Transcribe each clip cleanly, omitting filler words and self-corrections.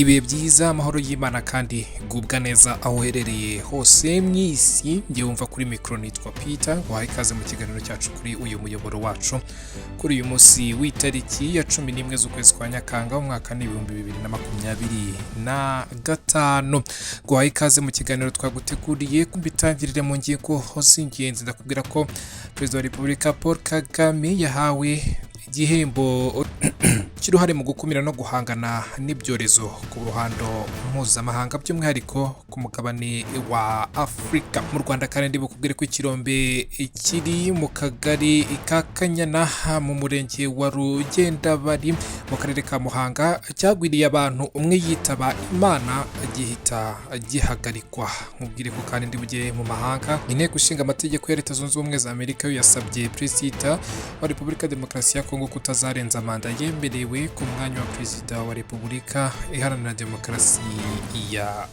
Ibihe byiza, amahoro y'Imana kandi gubwa neza aho uherereye hose mu isi. Ngiye wumva kuri mikoro nitwa Peter, wahaye ikaze mu kiganiro cyacu kuri uyu muyoboro wacu kuri uyu munsi w'itariki ya 11 z'ukwezi kwa Nyakanga, umwaka ni 2025. Guhaye ikaze mu kiganiro twaguteguriye. Mbitangirire mu ngingo z'ingenzi, ndakubwira ko Perezida wa Repubulika Paul Kagame yahawe igihembo cy'uruhare mu gukumira no guhangana n'ibyorezo ku ruhando mpuzamahanga, by'umwihariko ku mugabane wa Afurika. Mu Rwanda kandi, bukubwire ko ikirombe kiri mu kagari ka Kanyana mu murenge wa Rugendabari mu karere ka Muhanga cyagwiriye abantu, umwe yitaba Imana, gihita gihagarikwa. Nkubwire ko kandi ndi bujye mu mahanga. Inteko ishinga amategeko ya Leta Zunze Ubumwe za Amerika yo yasabye Perezida wa Repubulika Demokarasi ya Kongo kutazarenza manda yemerewe ku mwanya wa Perezida wa Repubulika Iharanira Demokarasi ya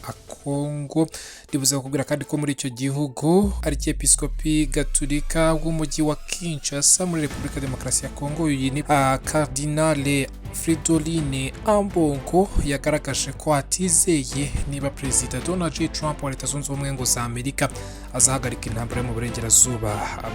Kongo. Ndibuze kukubwira kandi ko muri icyo gihugu Arkiyepiskopi Gaturika w'umujyi wa Kinshasa muri Repubulika Demokarasi ya Kongo, uyu ni Cardinale Fridolin Ambongo, yagaragaje ko atizeye niba Perezida Donald J Trump wa Leta Zunze Ubumwe ngo za Amerika azahagarika intambara yo mu burengerazuba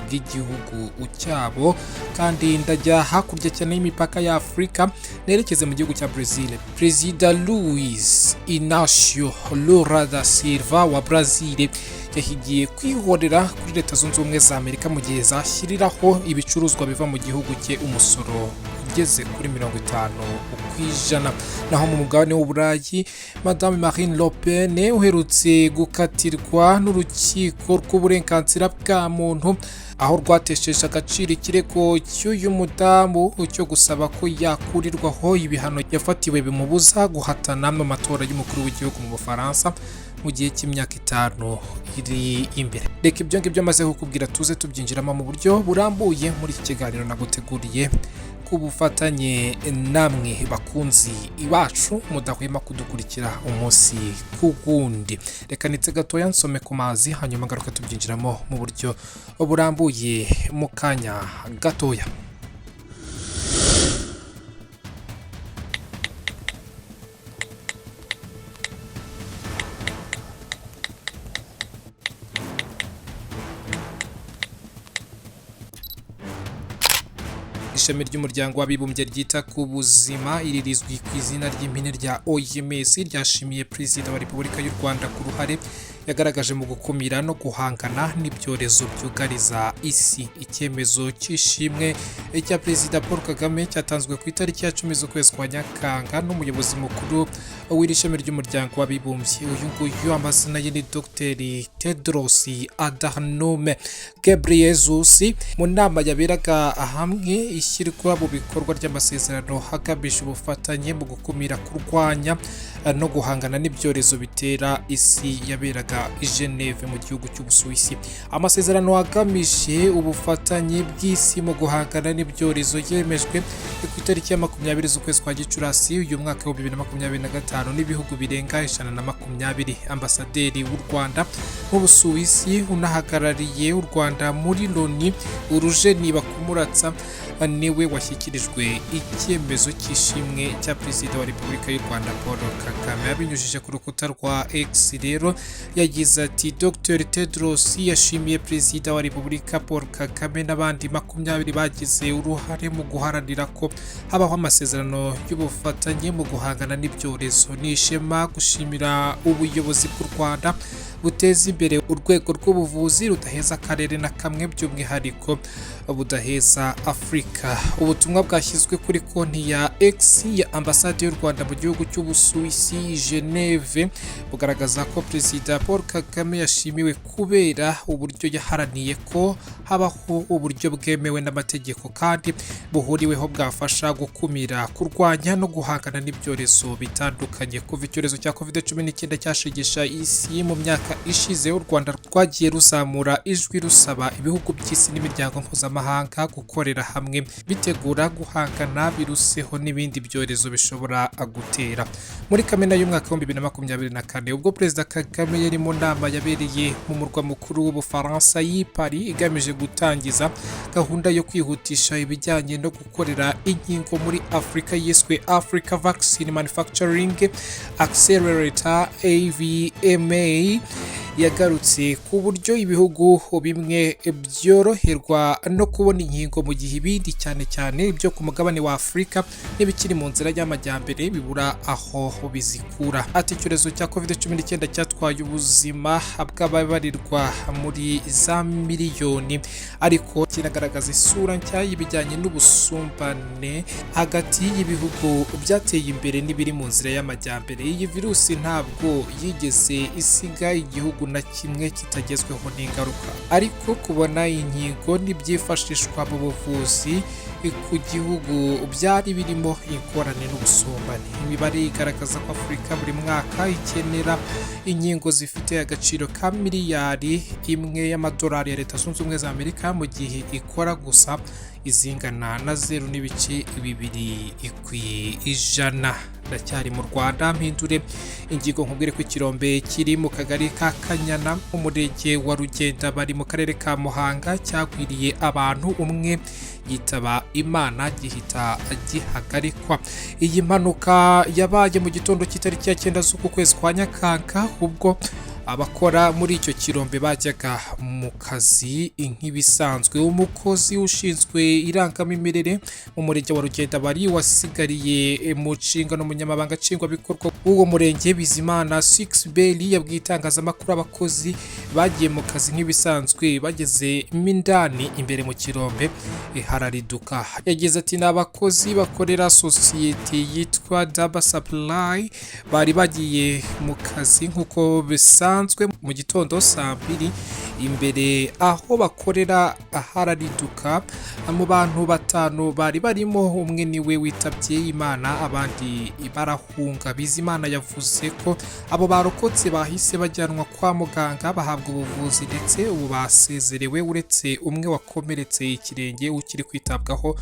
bw'igihugu cyabo. Kandi ndajya hakurya cyane y'imipaka ya Afurika, nerekeze mu gihugu cya Brazil. Perezida Luis Inacio Lula da Silva wa Brazil yahigiye kwihorera kuri Leta Zunze Ubumwe za Amerika mu gihe zashyiriraho ibicuruzwa biva mu gihugu cye umusoro ugeze kuri 50%. Naho mu mugabane w'Uburayi, Madame Marine Le Pen uherutse gukatirwa n'urukiko rw'uburenganzira bwa muntu, aho rwatesheje agaciro ikirego cy'uyu mudamu cyo gusaba ko yakurirwaho ibihano yafatiwe bimubuza guhatana mu matora y'umukuru w'igihugu mu Bufaransa mu gihe cy'imyaka 5 iri imbere. Reka ibyo ngibyo maze kukubwira tuze tubyinjiramo mu buryo burambuye muri iki kiganiro naguteguriye ku bufatanye namwe bakunzi bacu mudahwema kudukurikira umunsi ku wundi. Reka nitse gatoya nsome ku mazi, hanyuma ngaruka tubyinjiramo mu buryo burambuye mu kanya gatoya. Ishami ry'Umuryango w'Abibumbye ryita ku buzima, iri rizwi ku izina ry'impine rya OMS, ryashimiye Perezida wa Repubulika y'u Rwanda ku ruhare yagaragaje mu gukumira no guhangana n'ibyorezo byugariza isi. Icyemezo cy'ishimwe cya Perezida Paul Kagame cyatanzwe ku itariki ya 10 z'ukwezi kwa Nyakanga n'umuyobozi mukuru w'iri shami ry'Umuryango w'Abibumbye. Uyu nguyu amazina ye ni Dr Tedros Adhanom Ghebreyesus, mu nama yaberaga hamwe ishyirwa mu bikorwa ry'amasezerano hagamije ubufatanye mu gukumira, kurwanya no guhangana n'ibyorezo bitera isi, yaberaga i Geneve mu gihugu cy'Ubusuwisi. Amasezerano agamije ubufatanye bw'isi mu guhangana n'ibyorezo yemejwe ku itariki ya 20 z'ukwezi kwa Gicurasi uyu mwaka wa 2025 n'ibihugu birenga 120. Ambasaderi w'u Rwanda mu Busuwisi unahagarariye u Rwanda muri Loni, Urujeni Bakumuratsa, niwe washyikirijwe icyemezo cy'ishimwe cya Perezida wa Repubulika y'u Rwanda Paul Kagame. Abinyujije ku rukuta rwa X rero, yagize ati: "Dr Tedros yashimiye Perezida wa Repubulika Paul Kagame n'abandi 20 bagize uruhare mu guharanira ko habaho amasezerano y'ubufatanye mu guhangana n'ibyorezo. Ni ishema gushimira ubuyobozi bw'u Rwanda buteza imbere urwego rw'ubuvuzi, rudaheza akarere na kamwe, by'umwihariko budaheza Afurika." Ubutumwa bwashyizwe kuri konti ya X ya Ambasade y'u Rwanda mu gihugu cy'Ubusuwisi, Geneve, bugaragaza ko Perezida Paul Kagame yashimiwe kubera uburyo yaharaniye ko habaho uburyo bwemewe n'amategeko kandi buhuriweho bwafasha gukumira, kurwanya no guhangana n'ibyorezo bitandukanye. Kuva icyorezo cya COVID-19 cyashegesha isi mu myaka ishize, u Rwanda rwagiye ruzamura ijwi rusaba ibihugu by'isi n'imiryango mpuzamahanga gukorera hamwe bitegura guhangana biruseho n'ibindi byorezo bishobora gutera. Muri Kamena y'umwaka wa 2024, ubwo Perezida Kagame yari mu nama yabereye mu murwa mukuru w'Ubufaransa y'i Paris, igamije gutangiza gahunda yo kwihutisha ibijyanye no gukorera inkingo muri Afurika yiswe Africa Vaccine Manufacturing Accelerator, AVMA, yagarutse ku buryo ibihugu bimwe byoroherwa no kubona inkingo mu gihe ibindi, cyane cyane ibyo ku mugabane wa Afurika n'ibikiri mu nzira y'amajyambere, bibura aho bizikura. Ati: "Icyorezo cya COVID-19 cyatwaye ubuzima bw'ababarirwa muri za miliyoni, ariko kinagaragaza isura nshya y'ibijyanye n'ubusumbane hagati y'ibihugu byateye imbere n'ibiri mu nzira y'amajyambere. Iyi virusi ntabwo yigeze isiga igihugu na kimwe kitagezweho n'ingaruka, ariko kubona inkingo n'ibyifashishwa mu buvuzi ku gihugu byari birimo ingorane n'ubusumbane. Imibare igaragaza ko Afurika buri mwaka ikenera inkingo zifite agaciro ka miliyari 1 y'amadolari ya Leta Zunze Ubumwe za Amerika, mu gihe ikora gusa izingana na 0.2%." Ndacyari mu Rwanda, mpindure ingingo nkubwire ko ikirombe kiri mu kagari ka Kanyana mu murenge wa Rugenda bari mu karere ka Muhanga cyagwiriye abantu, umwe yitaba Imana, gihita gihagarikwa. Iyi mpanuka yabaye mu gitondo cy'itariki ya 9 z'uku kwezi kwa Nyakanga, ubwo abakora muri icyo kirombe bajyaga mu kazi nk'ibisanzwe. Umukozi ushinzwe irangamimerere mu murenge wa Rugenda bari wasigariye mu nshingano, umunyamabanga nshingwabikorwa w'uwo murenge Bizimana Six Beli, yabwiye itangazamakuru abakozi bagiye mu kazi nk'ibisanzwe, bageze mo indani imbere mu kirombe harariduka. Yagize ati: "Ni abakozi bakorera sosiyete yitwa Daba Supply, bari bagiye mu kazi nk'uko bisanzwe mu gitondo saa 2, imbere aho bakorera harariduka. Mu bantu batanu bari barimo, umwe niwe witabye Imana, abandi barahunga." Bizimana yavuze ko abo barokotse bahise bajyanwa kwa muganga bahabwa ubuvuzi, ndetse ubu basezerewe uretse umwe wakomeretse ikirenge ukiri kwitabwaho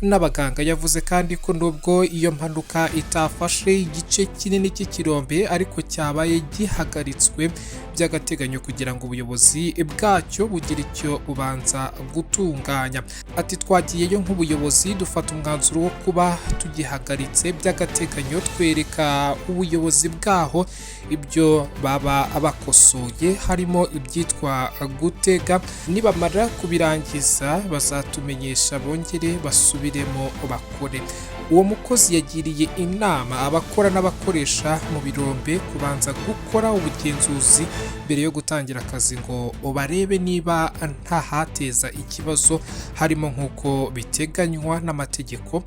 n'abaganga. Yavuze kandi ko nubwo iyo mpanuka itafashe igice kinini cy'ikirombe, ariko cyabaye gihagaritswe by'agateganyo kugira ngo ubuyobozi bwacyo bugire icyo bubanza gutunganya. Ati: "Twagiyeyo nk'ubuyobozi, dufata umwanzuro wo kuba tugihagaritse by'agateganyo, twereka ubuyobozi bwaho ibyo baba bakosoye, harimo ibyitwa gutega. Nibamara kubirangiza bazatumenyesha bongere basubiremo bakore." Uwo mukozi yagiriye inama abakora n'abakoresha mu birombe kubanza gukora ubugenzuzi mbere yo gutangira akazi, ngo barebe niba ntahateza ikibazo harimo nk'uko biteganywa n'amategeko,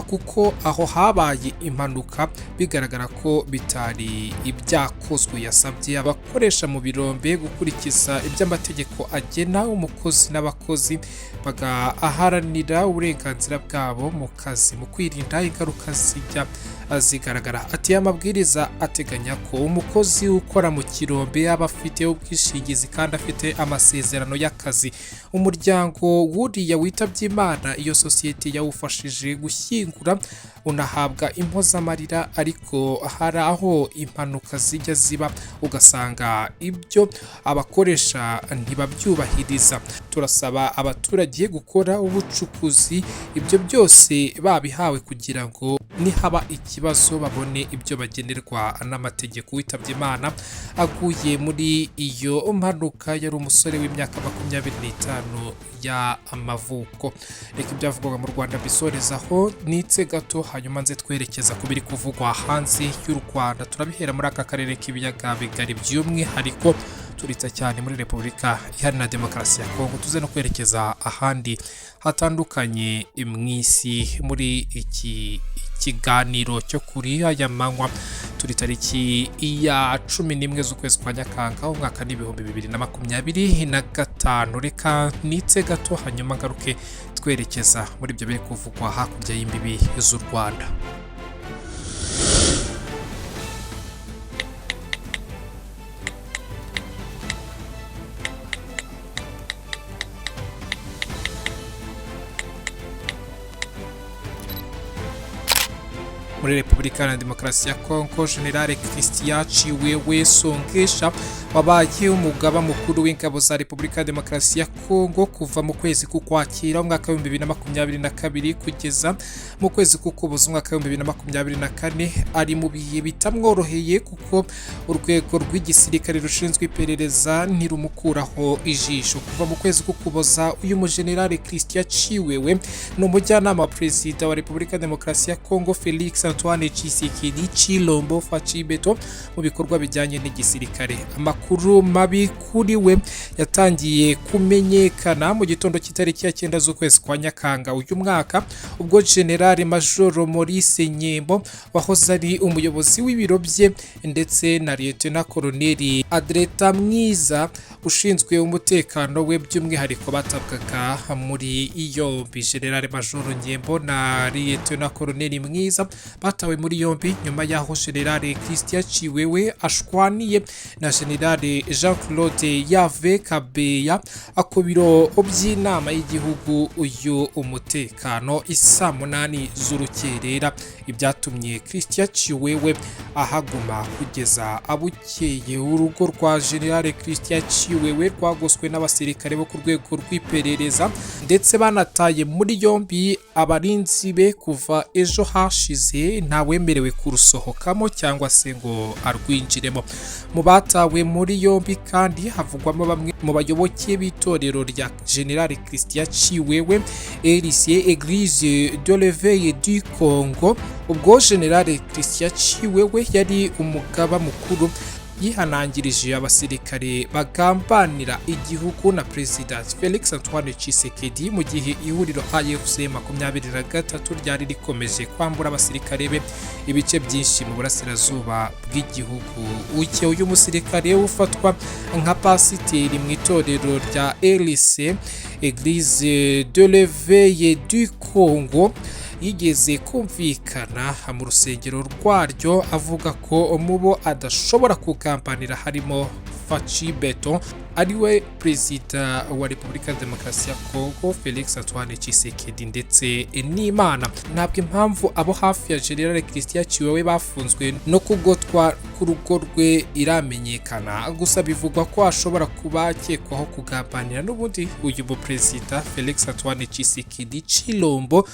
kuko aho habaye impanuka bigaragara ko bitari ibyakozwe. Yasabye abakoresha mu birombe gukurikiza ibyo amategeko agena umukozi, n'abakozi bagaharanira uburenganzira bwabo mu kazi mu kwirinda ingaruka zijya zigaragara. Ati: "Amabwiriza ateganya ko umukozi ukora mu kirombe yaba afite ubwishingizi kandi afite amasezerano y'akazi. Umuryango w'uriya witabye Imana, iyo sosiyete yawufashije gushyingura, unahabwa impozamarira, ariko hari aho impanuka zijya ziba ugasanga ibyo abakoresha ntibabyubahiriza. Turasaba abaturage gukora ubucukuzi ibyo byose babihawe, kugira ngo nihaba ikibazo babone ibyo bagenerwa n'amategeko." Witabye Imana aguye muri iyo mpanuka yari umusore w'imyaka 25 y'amavuko. Reka ibyavugwaga mu Rwanda bisorezaho nitse gato, hanyuma nze twerekeza ku biri kuvugwa hanze y'u Rwanda. Turabihera muri aka karere k'ibiyaga bigari, by'umwihariko turitsa cyane muri Repubulika Iharanira Demokarasi ya Kongo, tuze no kwerekeza ahandi hatandukanye mu isi muri iki kiganiro cyo kuri aya manywa. Turi tariki ya 11 z'ukwezi kwa Nyakanga, umwaka ni 2025. Reka nitse gato, hanyuma ngaruke twerekeza muri ibyo biri kuvugwa hakurya y'imbibi z'u Rwanda. Muri Muri Repubulika Iharanira Demokarasi ya Kongo, General Christian Tshiwewe Songesha wabaye umugaba mukuru w'ingabo za Repubulika ya Demokarasi ya Kongo kuva mu kwezi k'Ukwakira umwaka w'2022 kugeza mu kwezi k'Ukuboza umwaka w'2024, ari mu bihe bitamworoheye kuko urwego rw'igisirikare rushinzwe iperereza ntirumukuraho ijisho. Kuva mu kwezi k'Ukuboza, uyu mujenerali Christian Tshiwewe ni umujyanama wa Perezida wa Repubulika ya Demokarasi ya Kongo Felix Antoine Tshisekedi Tshilombo Fatshi Beton mu bikorwa bijyanye n'igisirikare. Amakuru mabi kuri we yatangiye kumenyekana mu gitondo cy'itariki ya 9 z'ukwezi kwa Nyakanga uyu mwaka, ubwo General Major Maurice Nyembo wahoze ari umuyobozi w'ibiro bye ndetse na Lieutenant Colonel Adreta Mwiza ushinzwe umutekano we by'umwihariko batabwaga muri yombi. General Major Nyembo na Lieutenant Colonel Mwiza batawe muri yombi nyuma y'aho General Christian Tshiwewe ashwaniye na General Jean Claude Yave Kabeya ku biro by'inama y'igihugu y'umutekano isaa 8 z'urukerera, ibyatumye Christian Tshiwewe ahaguma kugeza abukeye. Urugo rwa General Christian Tshiwewe rwagoswe n'abasirikare bo ku rwego rw'iperereza, ndetse banataye muri yombi abarinzi be. Kuva ejo hashize ntawemerewe kurusohokamo cyangwa se ngo arwinjiremo. Mu batawe muri yombi kandi havugwamo bamwe mu bayoboke b'itorero rya General Christian Tshiwewe, RC Église de l'Éveil du Congo. Ubwo General Christian Tshiwewe yari umugaba mukuru, yihanangirije abasirikare bagambanira igihugu na Perezida Felix Antoine Tshisekedi, mu gihe ihuriro AFC 23 ryari rikomeje kwambura abasirikare be ibice byinshi mu burasirazuba bw'igihugu. Uke uyu musirikare ufatwa nka pasiteri mu itorero rya RC Église de l'Éveil du Congo yigeze kumvikana mu rusengero rwaryo avuga ko mu bo adashobora kugambanira harimo Fatshi Beton, ariwe Perezida wa Repubulika ya Demokarasi ya Kongo Felix Antoine Tshisekedi, ndetse n'Imana. Ntabwo impamvu abo hafi ya General Christian Tshiwewe bafunzwe no kugotwa k'urugo rwe iramenyekana, gusa bivugwa ko ashobora kuba akekwaho kugambanira n'ubundi uyu mu Perezida Felix Antoine Tshisekedi Tshilombo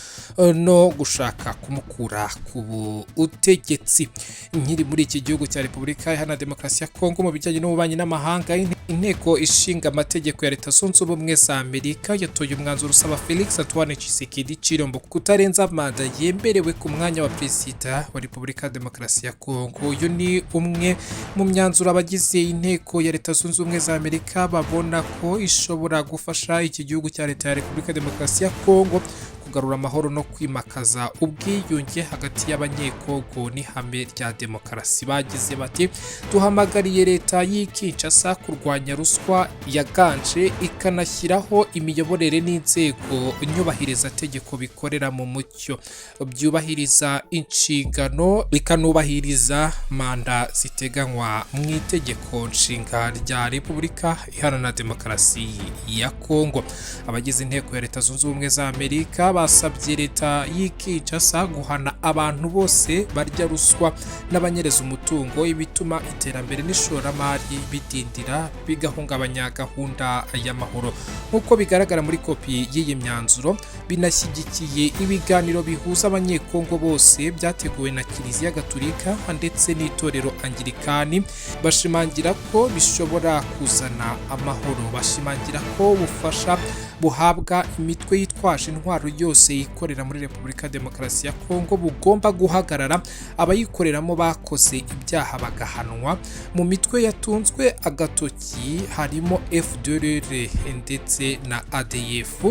no gushaka kumukura ku butegetsi. Nkiri muri iki gihugu cya Repubulika Iharanira Demokarasi ya Kongo, mu bijyanye n'ububanyi n'amahanga, Inteko Ishinga Amategeko ya Leta Zunze Ubumwe za Amerika yatoye umwanzuro usaba Felix Antoine Tshisekedi Tshilombo kutarenza manda yemerewe ku mwanya wa Perezida wa Repubulika ya Demokarasi ya Kongo. Uyu ni umwe mu myanzuro abagize inteko ya Leta Zunze Ubumwe za Amerika babona ko ishobora gufasha iki gihugu cya Leta ya Repubulika ya Demokarasi ya Kongo kugarura amahoro no kwimakaza ubwiyunge hagati y'Abanyekongo n'ihame rya demokarasi. Bagize bati: "Duhamagariye leta y'i Kinshasa kurwanya ruswa yaganje, ikanashyiraho imiyoborere n'inzego nyubahirizategeko bikorera mu mucyo, byubahiriza inshingano, ikanubahiriza manda ziteganywa mu itegeko nshinga rya Repubulika Iharanira Demokarasi ya Kongo." Abagize inteko ya Leta Zunze Ubumwe za Amerika basabye leta y'i Kinshasa guhana abantu bose barya ruswa n'abanyereza umutungo, ibituma iterambere n'ishoramari bidindira, bigahungabanya gahunda y'amahoro. Nk'uko bigaragara muri kopi y'iyi myanzuro, binashyigikiye ibiganiro bihuza Abanyekongo bose byateguwe na Kiliziya Gatulika ndetse n'itorero Anglikani, bashimangira ko bishobora kuzana amahoro. Bashimangira ko ubufasha buhabwa imitwe yitwaje intwaro yose ikorera muri Repubulika ya Demokarasi ya Kongo bugomba guhagarara, abayikoreramo bakoze ibyaha bagahanwa. Mu mitwe yatunzwe agatoki harimo FDLR ndetse na ADF.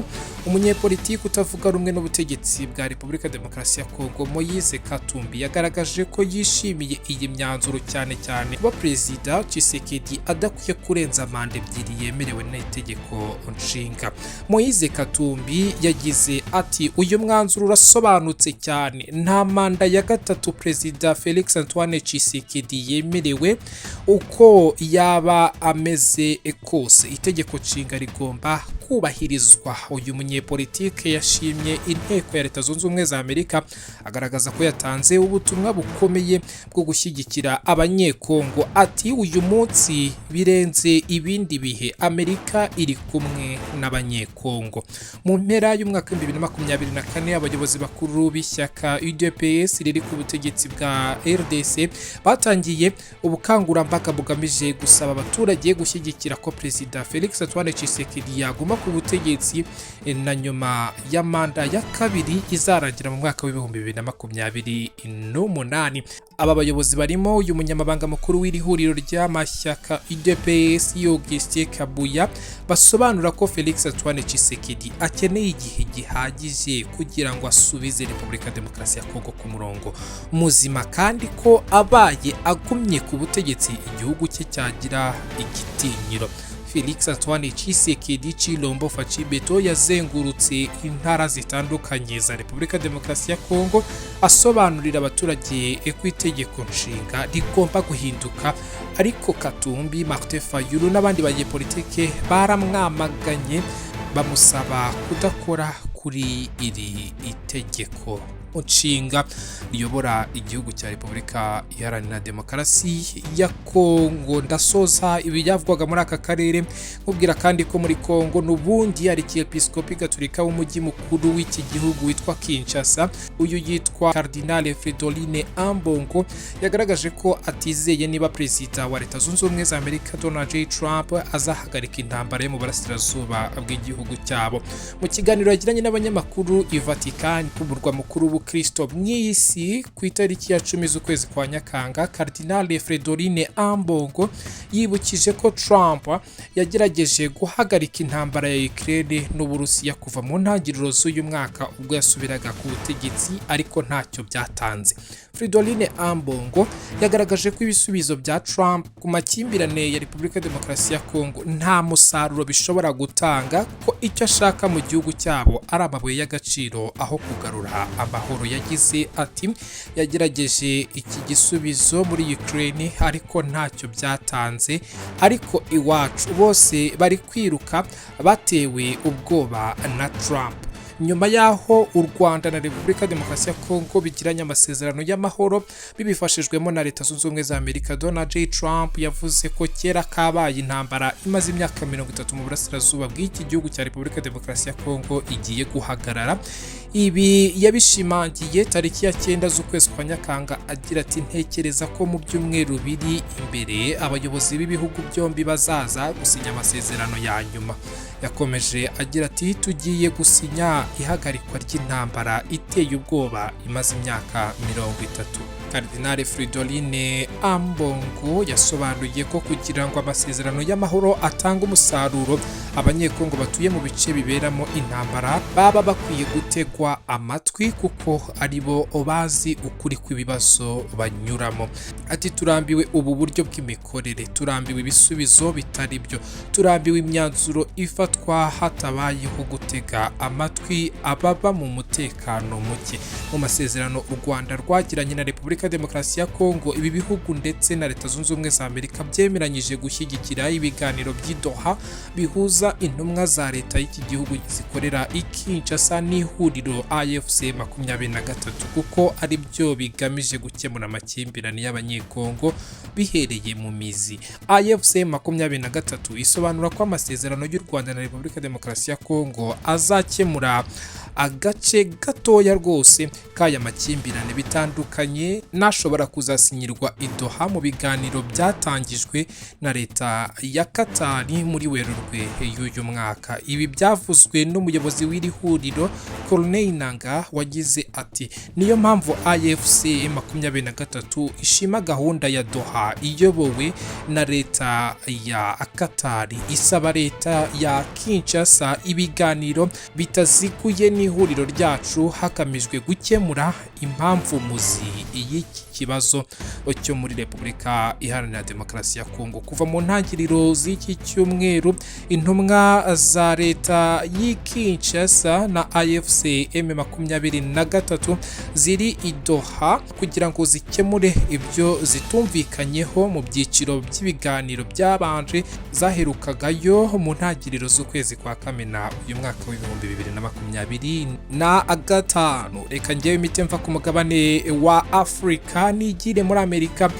Umunyepolitiki utavuga rumwe n'ubutegetsi bwa Repubulika ya Demokarasi ya Kongo Moise Katumbi yagaragaje ko yishimiye iyi myanzuro, cyane cyane kuba Perezida Tshisekedi adakwiye kurenza manda ebyiri yemerewe n'itegeko nshinga. Moise Katumbi yagize ati: "Uyu mwanzuro urasobanutse cyane, nta manda ya gatatu Perezida Felix Antoine Tshisekedi yemerewe uko yaba ameze kose. Itegeko nshinga rigomba kubahirizwa." kubahirizwa. Uyu munyepolitike yashimye inteko ya Leta Zunze Ubumwe za Amerika, agaragaza ko yatanze ubutumwa bukomeye bwo gushyigikira Abanyekongo. Ati: "Uyu munsi birenze ibindi bihe, Amerika iri kumwe n'Abanyekongo." Mu mpera y'umwaka wa 2024, abayobozi bakuru b'ishyaka UDPS riri ku butegetsi bwa RDC batangiye ubukangurambaga bugamije gusaba abaturage gushyigikira ko Perezida Felix Antoine Tshisekedi yaguma ku butegetsi na nyuma ya manda ya kabiri izarangira mu mwaka wa 2028. Aba bayobozi barimo uyu munyamabanga mukuru w'iri huriro ry'amashyaka UDPS, Augustin Kabuya, basobanura ko Felix Antoine Tshisekedi akeneye igihe gihagije kugira ngo asubize Repubulika Demokarasi ya Kongo ku murongo muzima, kandi ko abaye agumye ku butegetsi igihugu cye cyagira igitinyiro. Felix Antoine Tshisekedi Tshilombo Fatshi Beto yazengurutse intara zitandukanye za Repubulika Demokarasi ya Kongo asobanurira abaturage ko itegeko nshinga rigomba guhinduka, ariko Katumbi, Martin Fayulu n'abandi banyepolitike baramwamaganye, bamusaba kudakora kuri iri itegeko nshinga riyobora igihugu cya Repubulika Iharanira Demokarasi ya Kongo. Ndasoza ibyavugwaga muri aka karere nkubwira kandi ko muri Kongo n'ubundi Arkiyepiskopi Gatolika w'umujyi mukuru w'iki gihugu witwa Kinshasa, uyu yitwa Cardinal Fridolin Ambongo, yagaragaje ko atizeye niba Perezida wa Leta Zunze Ubumwe za Amerika Donald J Trump azahagarika intambara yo mu burasirazuba bw'igihugu cyabo. Mu kiganiro yagiranye n'abanyamakuru i Vatican, ku murwa mukuru w'Ubukristo mw'isi, ku itariki ya 10 z'ukwezi kwa Nyakanga, Cardinal Fridolin Ambongo yibukije ko Trump yagerageje guhagarika intambara ya Ukraine n'Uburusiya kuva mu ntangiriro z'uyu mwaka ubwo yasubiraga ku butegetsi, ariko ntacyo byatanze. Fridolin Ambongo yagaragaje ko ibisubizo bya Trump ku makimbirane ya Repubulika Demokarasi ya Kongo nta musaruro bishobora gutanga, ko icyo ashaka mu gihugu cyabo ari amabuye y'agaciro aho kugarura amahoro. Yagize ati: "Yagerageje iki gisubizo muri Ukraine ariko ntacyo byatanze, ariko iwacu bose bari kwiruka batewe ubwoba na Trump." Nyuma y'aho u Rwanda na Repubulika Demokarasi ya Kongo bigiranye amasezerano y'amahoro bibifashijwemo na Leta Zunze Ubumwe za Amerika, Donald J Trump yavuze ko kera kabaye intambara imaze imyaka 30 mu burasirazuba bw'iki gihugu cya Repubulika Demokarasi ya Kongo igiye guhagarara. Ibi yabishimangiye tariki ya 9 z'ukwezi kwa Nyakanga agira ati: "Ntekereza ko mu byumweru biri imbere abayobozi b'ibihugu byombi bazaza gusinya amasezerano ya nyuma." Yakomeje agira ati: "Tugiye gusinya ihagarikwa ry'intambara iteye ubwoba imaze imyaka 30." Cardinal Fridolin Ambongo yasobanuye ko kugira ngo amasezerano y'amahoro atange umusaruro, Abanyekongo batuye mu bice biberamo intambara baba bakwiye gutegwa amatwi, kuko ari bo bazi ukuri kw'ibibazo banyuramo. Ati: "Turambiwe ubu buryo bw'imikorere, turambiwe ibisubizo bitari byo, turambiwe imyanzuro ifatwa hatabayeho gutega amatwi ababa mu mutekano muke." Mu masezerano u Rwanda rwagiranye na Repubulika Demokarasi ya Kongo, ibi bihugu ndetse na Leta Zunze Ubumwe za Amerika byemeranyije gushyigikira ibiganiro by'i Doha bihuza intumwa za leta y'iki gihugu zikorera i Kinshasa n'ihuriro AFC 23, kuko ari byo bigamije gukemura amakimbirane y'Abanyekongo bihereye mu mizi. AFC 23 isobanura ko amasezerano y'u Rwanda na Repubulika Demokarasi ya Kongo azakemura agace gatoya rwose k'aya makimbirane, bitandukanye n'ashobora kuzasinyirwa i Doha mu biganiro byatangijwe na leta ya Katari muri Werurwe y'uyu mwaka. Ibi byavuzwe n'umuyobozi w'iri huriro, Corneille Nangaa, wagize ati: "Niyo mpamvu AFC 23 ishima gahunda ya Doha iyobowe na leta ya Katari, isaba leta ya Kinshasa ibiganiro bitaziguye n'ihuriro AFC 23." Mu ihuriro ryacu hagamijwe gukemura impamvu muzi y'iki kibazo cyo muri Repubulika Iharanira Demokarasi ya Kongo. Kuva mu ntangiriro z'iki cyumweru, intumwa za leta y'i Kinshasa na AFC M23 ziri i Doha kugira ngo zikemure ibyo zitumvikanyeho mu byiciro by'ibiganiro byabanje. Zaherukagayo mu ntangiriro z'ukwezi kwa Kamena uyu mwaka wa 2025. Reka ngewe imiti mva ku mugabane wa Afurika nigire muri Amerika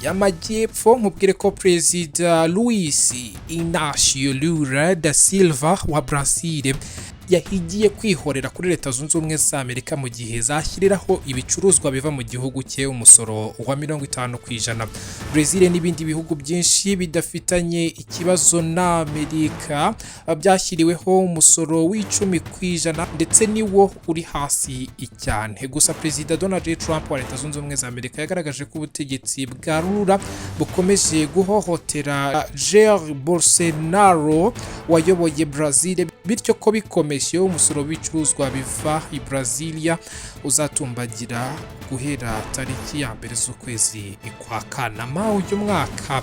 y'Amajyepfo, nkubwire ko Perezida Luis Inacio Lula da Silva wa Brazil yahigiye kwihorera kuri Leta Zunze Ubumwe za Amerika mu gihe zashyiriraho ibicuruzwa biva mu gihugu cye umusoro wa 50%. Brazil n'ibindi bihugu byinshi bidafitanye ikibazo na Amerika byashyiriweho umusoro wa 10%, ndetse niwo uri hasi cyane. Gusa Perezida Donald Trump wa Leta Zunze Ubumwe za Amerika yagaragaje ko ubutegetsi bwa Lula bukomeje guhohotera Jair Bolsonaro wayoboye Brazil, bityo ko bikomeje umusoro w'ibicuruzwa biva i Brasilia uzatumbagira guhera tariki ya 1 z'ukwezi kwa Kanama uyu mwaka.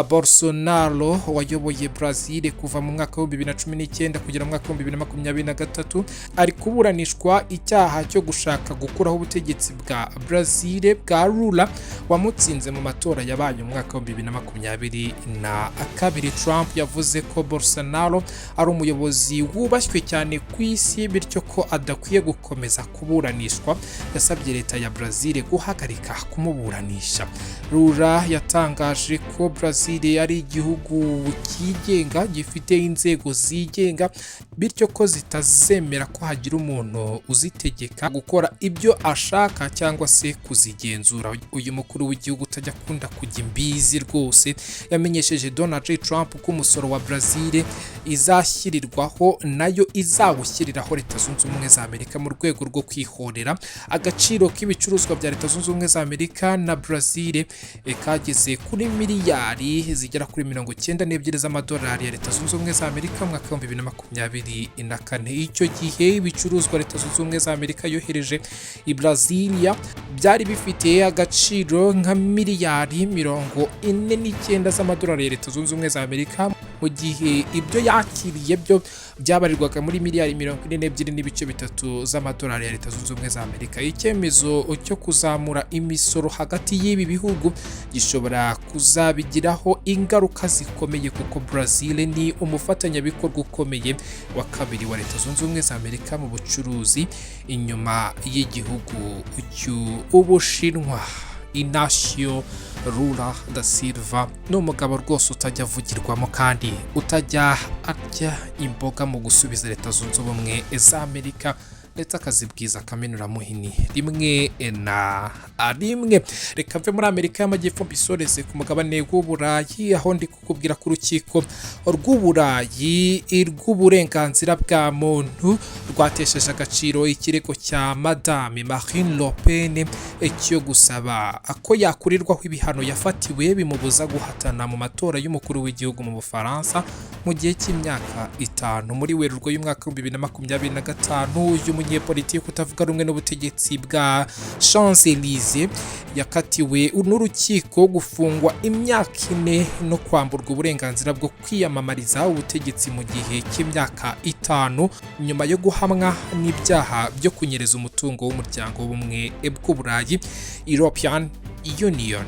Bolsonaro wayoboye Brazil kuva mu mwaka wa 2019 kugera mu mwaka wa 2023 ari kuburanishwa icyaha cyo gushaka gukuraho ubutegetsi bwa Brazil bwa Lula wamutsinze mu matora yabaye mu mwaka wa 2022. Trump yavuze ko Bolsonaro ari umuyobozi wubashywe cyane ku isi, bityo ko adakwiye gukomeza kuburanishwa. Yasabye leta ya Brazil guhagarika kumuburanisha. Lula yatangaje ko Brazil ari igihugu cyigenga gifite inzego zigenga, bityo ko zitazemera ko hagira umuntu uzitegeka gukora ibyo ashaka cyangwa se kuzigenzura. Uyu mukuru w'igihugu utajya akunda kujya imbizi rwose yamenyesheje Donald Trump ko umusoro wa Brazil izashyirirwaho nayo izawushyiriraho Leta Zunze Ubumwe za Amerika mu rwego rwo kwihorera. Agaciro k'ibicuruzwa bya Leta Zunze Ubumwe za Amerika na Brazil kageze kuri miliyari zigera kuri 92 z'amadolari ya Leta Zunze Ubumwe za Amerika mu mwaka wa 2024. Icyo gihe ibicuruzwa Leta Zunze Ubumwe za Amerika yohereje i Brasilia byari bifite agaciro nka miliyari 49 z'amadolari ya Leta Zunze Ubumwe za Amerika, mu gihe ibyo yakiriye byo byabarirwaga muri miliyari 42.3 z'amadolari ya Leta Zunze Ubumwe za Amerika. Icyemezo cyo kuzamura imisoro hagati y'ibi bihugu gishobora kuzabigiraho ingaruka zikomeye, kuko Brazil ni umufatanyabikorwa ukomeye wa kabiri wa Leta Zunze Ubumwe za Amerika mu bucuruzi inyuma y'igihugu cy'Ubushinwa. Inacio Lula da Silva ni umugabo rwose utajya avugirwamo kandi utajya arya imboga mu gusubiza Leta Zunze Ubumwe za Amerika, ndetse akazibwiza akamenuramuhini rimwe na rimwe. Reka mve muri Amerika y'Amajyepfo mbisoreze ku mugabane w'Uburayi, aho ndi kukubwira ko Urukiko rw'Uburayi rw'Uburenganzira bwa Muntu rwatesheje agaciro ikirego cya Madame Marine Le Pen cyo gusaba ko yakurirwaho ibihano yafatiwe bimubuza guhatana mu matora y'umukuru w'igihugu mu Bufaransa mu gihe cy'imyaka 5. Muri Werurwe y'umwaka wa 2025, uyu munyepolitiki utavuga rumwe n'ubutegetsi bwa Champs-Élysées yakatiwe n'urukiko gufungwa imyaka 4 no kwamburwa uburenganzira bwo kwiyamamariza ubutegetsi mu gihe cy'imyaka 5, nyuma yo guhamwa n'ibyaha byo kunyereza umutungo w'Umuryango w'Ubumwe bw'Uburayi, European Union.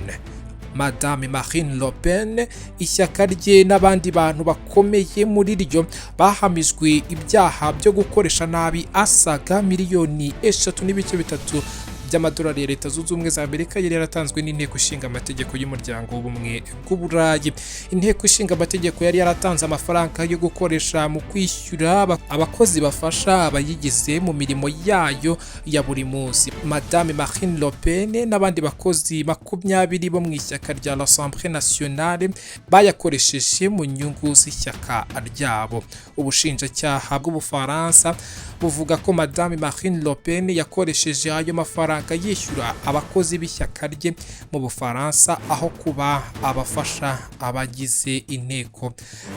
Madame Marine Le Pen, ishyaka rye n'abandi bantu bakomeye muri ryo bahamijwe ibyaha byo gukoresha nabi asaga miliyoni 3.3 by'amadolari ya Leta Zunze Ubumwe za Amerika yari yaratanzwe n'Inteko Ishinga Amategeko y'Umuryango w'Ubumwe bw'Uburayi. Inteko Ishinga Amategeko yari yaratanze amafaranga yo gukoresha mu kwishyura abakozi bafasha abayigize mu mirimo yayo ya buri munsi. Madame Marine Le Pen n'abandi bakozi 20 bo mu ishyaka rya l'Assemblée Nationale bayakoresheje mu nyungu z'ishyaka ryabo. Ubushinjacyaha bw'Ubufaransa buvuga ko Madame Marine Le Pen yakoresheje ayo mafaranga amafaranga yishyura abakozi b'ishyaka rye mu Bufaransa aho kuba abafasha abagize inteko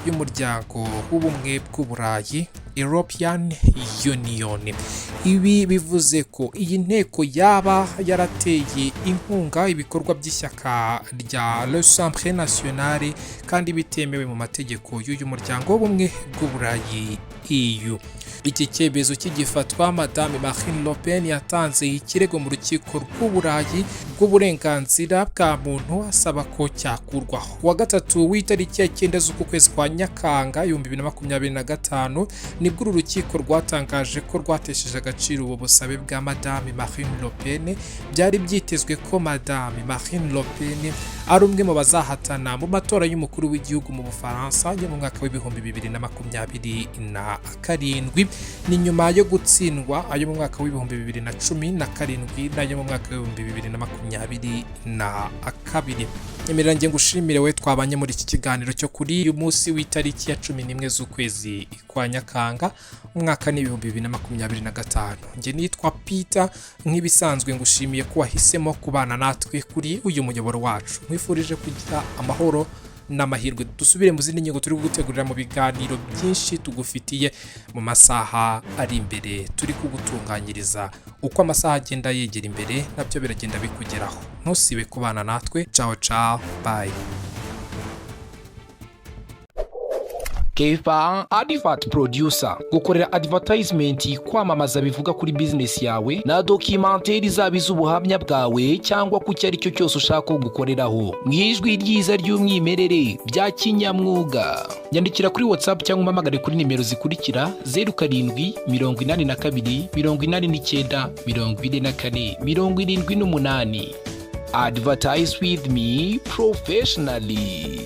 y'umuryango w'ubumwe bw'Uburayi, European Union. Ibi bivuze ko iyi nteko yaba yarateye inkunga ibikorwa by'ishyaka rya Rassemblement National kandi bitemewe mu mategeko y'uyu muryango w'ubumwe bw'Uburayi, EU. Iki cyemezo kigifatwa, Madame Marine Le Pen yatanze ikirego mu rukiko rw'Uburayi bw'uburenganzira bwa muntu, asaba ko cyakurwaho. Wa gatatu w'itariki ya 9 z'uku kwezi kwa Nyakanga 2025 nibwo uru rukiko rwatangaje ko rwatesheje agaciro ubu busabe bwa Madame Marine Le Pen. Byari byitezwe ko Madame Marine Le Pen ari umwe mu bazahatana mu matora y'umukuru w'igihugu mu Bufaransa yo mu mwaka wa 2027. Ni nyuma yo gutsindwa ayo mu mwaka wa 2017 n'ayo mu mwaka wa 2022. Nyemerera nge ngushimire we twabanye muri iki kiganiro cyo kuri uyu munsi w'itariki ya 11 z'ukwezi kwa Nyakanga, umwaka ni 2025. Njye nitwa Peter nk'ibisanzwe, ngushimiye ko wahisemo kubana natwe kuri uyu muyoboro wacu. Nkwifurije kugira amahoro n'amahirwe. Dusubire mu zindi ngingo turi gutegurira mu biganiro byinshi tugufitiye mu masaha ari imbere turi kugutunganyiriza. Uko amasaha agenda yegera imbere, nabyo biragenda bikugeraho. Ntusibe kubana natwe. Ciao ciao, bye. Kefa Advert Producer gukorera advertisement, kwamamaza bivuga kuri business yawe na documentaire, zaba iz'ubuhamya bwawe cyangwa ku cyo ari cyo cyose ushaka ko gukoreraho mu ijwi ryiza ry'umwimerere bya kinyamwuga. Nyandikira kuri WhatsApp cyangwa umpamagare kuri nimero zikurikira: 0782894478. Advertise with me professionally.